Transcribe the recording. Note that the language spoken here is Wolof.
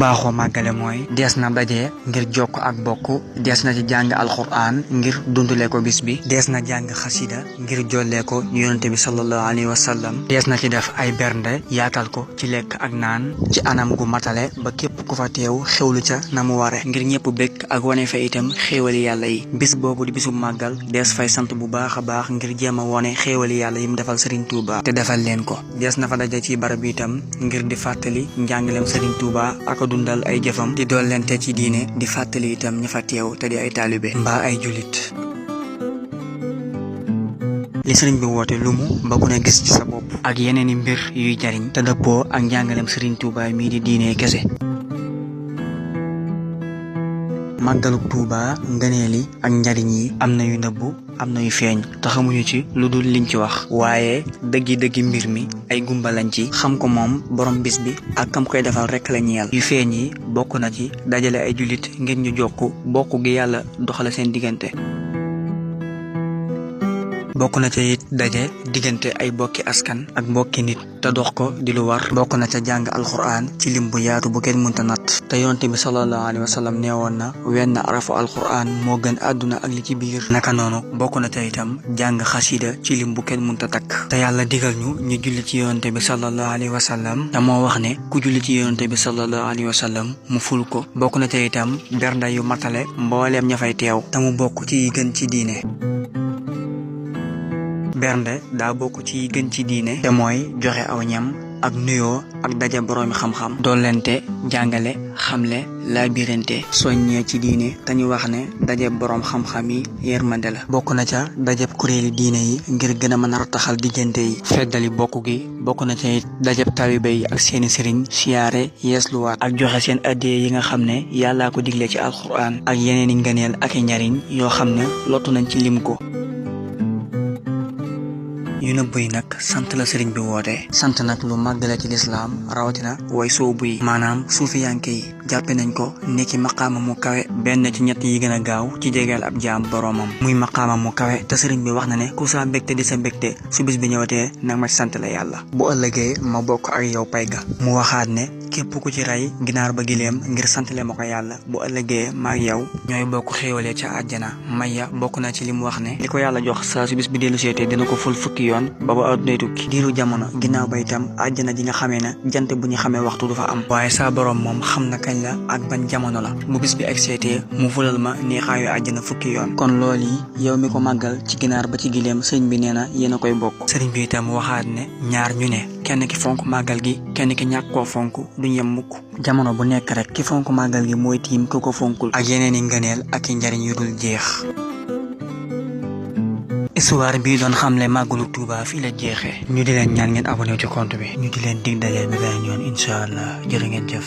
baaxoo màggale mooy dees na daje ngir jokk ak bokk, dees na ci jàng alxuraan ngir dundale ko bis bi, dees na jàng xasida ngir jollee ko yonente bi sallallahu alayhi wa sallam, dees na ci def ay bernde yaatal ko ci lekk ak naan ci anam gu matale ba képp ku fa teew xewlu ca na mu ware ngir ñëpp békk ak wane fa itam xéewali yàlla yi. bis boobu di bisu màggal dees fay sant bu baax a baax ngir jéem a wone xéewali yàlla yi mu defal Serigne Touba te defal leen ko. dees na fa daje ci barab itam ngir di fàttali njàngaleem Serigne Touba ak dundal ay jëfam, di dollente ci diine, di fàttali itam ña fa teew te di ay taalibe mbaa ay jullit. li sëriñ bi woote lumu ba ku ne gis ci sa bopp ak yeneeni mbir yuy jariñ te dëppoo ak njàngaleem Serigne Touba mii di diine kese. màggaluk Touba ngëneeli ak njariñ yi am na yu nëbbu am na yu feeñ te xamuñu ci lu dul liñ ci wax, waaye dëggi mbir mi ay gumba lañ ci xam ko moom borom bis bi ak kam koy defal rekk la ñeel. yu feeñ yi bokk na ci dajale ay jullit ngir ñu jokk bokk gi yàlla doxale seen diggante. bokk na ca it daje diggante ay bokki askan ak mbokki nit te dox ko di lu war. bokk na ca jàng alxuraan ci lim bu yaatu bu kenn mënta natt te yonte bi sallallahu alayhi wa sallam neewoon na wenn arafu alxuraan moo gën àdduna ak li ci biir. naka noonu bokk na ca itam jàng xasida ci lim bu kenn mënta takk te yàlla digal ñu julli ci yonte bi sallallahu alayhi wa sallam te moo wax ne ku julli ci yonte bi sallallahu alayhi wa sallam mu ful ko. bokk na ca itam bernda yu matale mbooleem ña fay teew te mu bokk ci gën ci diine. bernde daa bokk ci gën ci diine te mooy joxe aw ñam ak nuyoo ak daje boroomi xam-xam, dollente jàngale xamle laabirante soññee ci diine te ñu wax ne daje boroom xam-xam yi yërmande la. bokk na ca dajeb kuréeli diine yi ngir gën a mën a rataxal diggante yi feddali bokk gi. bokk na ca it dajeb taalibe yi ak seeni sëriñ siyaare yeesluwaat ak joxe seen addiya yi nga xam ne yàllaa ko digle ci alxuraan ak yeneeni ngëneel ak i njariñ yoo xam ne lottu nañ ci lim ko. yu nëbb yi nag sant la sëriñ bi woote. sant nag lu màgg la ci lislaam rawatina way soobu yi maanaam suufiyanke yi jàppe nañ ko nekki maqaama mu kawe, benn ci ñett yi gën a gaaw ci jegeel ab jaam boroomam muy maqaama mu kawe te sëriñ bi wax na ne ku saa mbégte di sa mbégte su bis bi ñëwatee nag ma ci sant la yàlla bu ëllëgee ma bokk ak yow pay ga. mu waxaat ne képp ku ci rey ginaar ba gileem ngir santale ma ko yàlla bu ëllëgee ma ak yow ñooy bokk xéewalee ca àjjana. maya bokk na ci li mu wax ne li ko yàlla jox saa su bis bi dellu seetee dina ko ful fukki yoon ba ba àddunay tukki diiru jamono. ginnaaw ba itam àjjana ji nga xamee ne jant bu ñu xamee waxtu du fa am, waaye saa borom moom xam na kañ la ak ban jamono la. bu bis bi ak seetee mu fulal ma neexaayu àjjana fukki yoon. kon loolu yi yow mi ko màggal ci ginaar ba ci gileem sëriñ bi nee na yéen a koy bokk. sëriñ bi itam waxaat ne ñaar ñu ne kenn ki fonk màggal gi kenn ki ñàkk koo fonk duñ yem mukk. jamono bu nekk rek ki fonk màggal gi mooy tiim ku ko fonkul ak yeneen i ngëneel ak i njariñ yu dul jeex. histoire bii doon xamle màggalu Touba fii la jeexee. ñu di leen ñaan ngeen abonné ci compte bi. ñu di leen dig daje beneen yoon incha allah jërë ngeen jëf.